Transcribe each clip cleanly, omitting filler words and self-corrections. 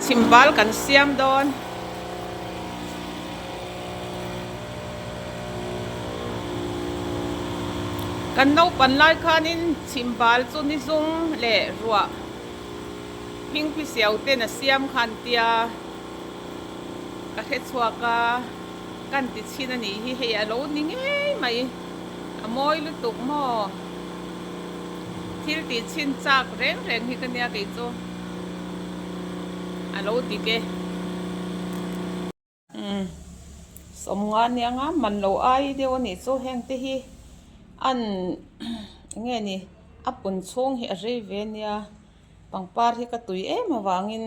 Chhimbal kan siam dawn. Kan naupan lai khanin chhimbal chu ni zung leh ruah phingphi siau ten a siam khan tia ka hre chhuak a, kan ti chhin a nih hi hei a lo ni ngei mai a mawi lutuk maw thil tih chhin chak reng reng hi ka nia kei chu. A lo dik e. Umm sawmnga nia nga man lo ai deuh a nih chu heng te hi an eng nge ni a pun chhung hi a rei ve nia pangpar hi ka tui em avangin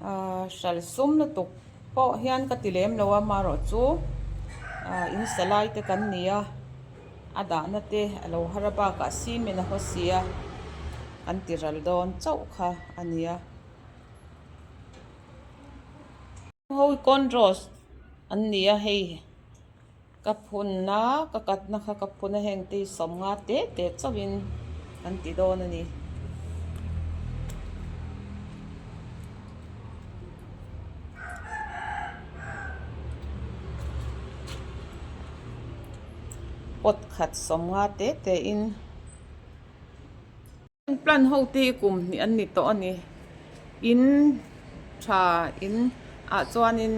ahh hral sum lutuk pawh hian ka ti lem lo a amaherawh chu ahh in sa lai te kan ni a. A dahna te a lo har a bakah cement a haw si a, an ti ral dawn chauh kha a nia. Ho conros an ni a hei ka phun a ka katna kha ka phun a heng te hi sawmnga te te chauhin an ti dawn a ni. Pot khat sawmnga te te in plant ho te hi kum hnih an ni tawh a ni in tha in ah chuanin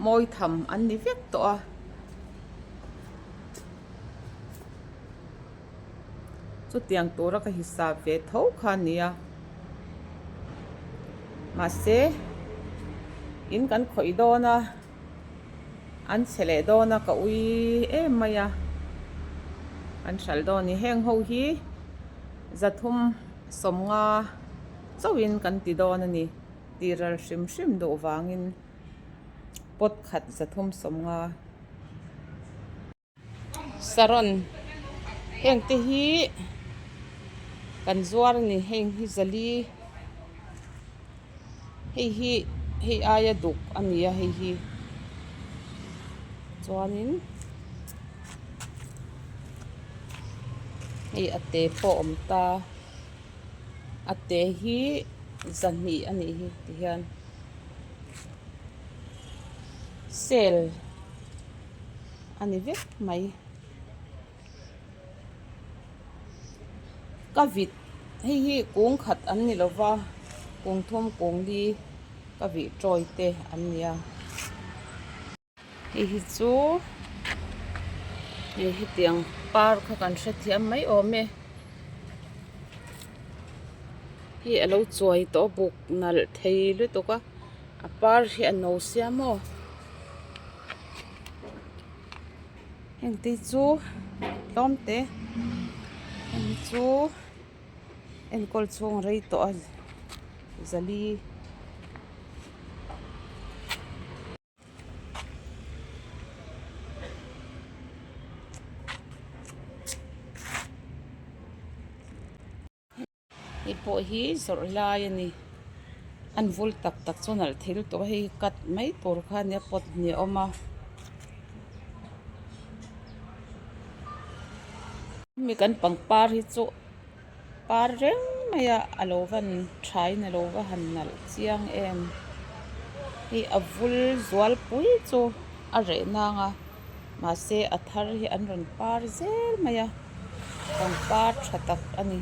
mawi tham an ni vek tawh a. Chutiang tura ka hisap ve tho kha a nia. Mahse, in kan khawih dawn a, an chhe leh dawn a, ka ui em mai a, an hral dawn a ni. Heng ho hi zathum sawmnga chauhin kan ti dawn a ni. Tihral hrim hrim duh vangin pot khat zathum sawmnga. Saron heng te hi kan zuar a ni heng hi zali hei hi hei aia duk a ni a hei hi chuanin hei a te pawh a awm ta a te hi zahnih a nih hi tihian sale. A ni vek mai. Ka vit hei hi kung khat an ni lo va kung thum kung li ka vih tawi te an nia. Hei hi chu hei hetiang par kha kan hrethiam mai awm e. Hei a lo chuai tawh a buk nalh thei lutuk a a par hi a no sia maw. Heng te chu tlawm te heng hi chu enkawl chhung a rei tawh a zali. Hei pawh hi zawrh lai a ni an vul tak tak chu nalh thei lutuk a hei cut mai tur kha a nia pot hnih a awm a. Hemi kan pangpar hi chu par reng mai a a lo van thain a lo va han nalh chiang em hei a vul zual pui chu a reh nang a mahse a thar hi an rawn par zel mai a pangpar tha tak a ni.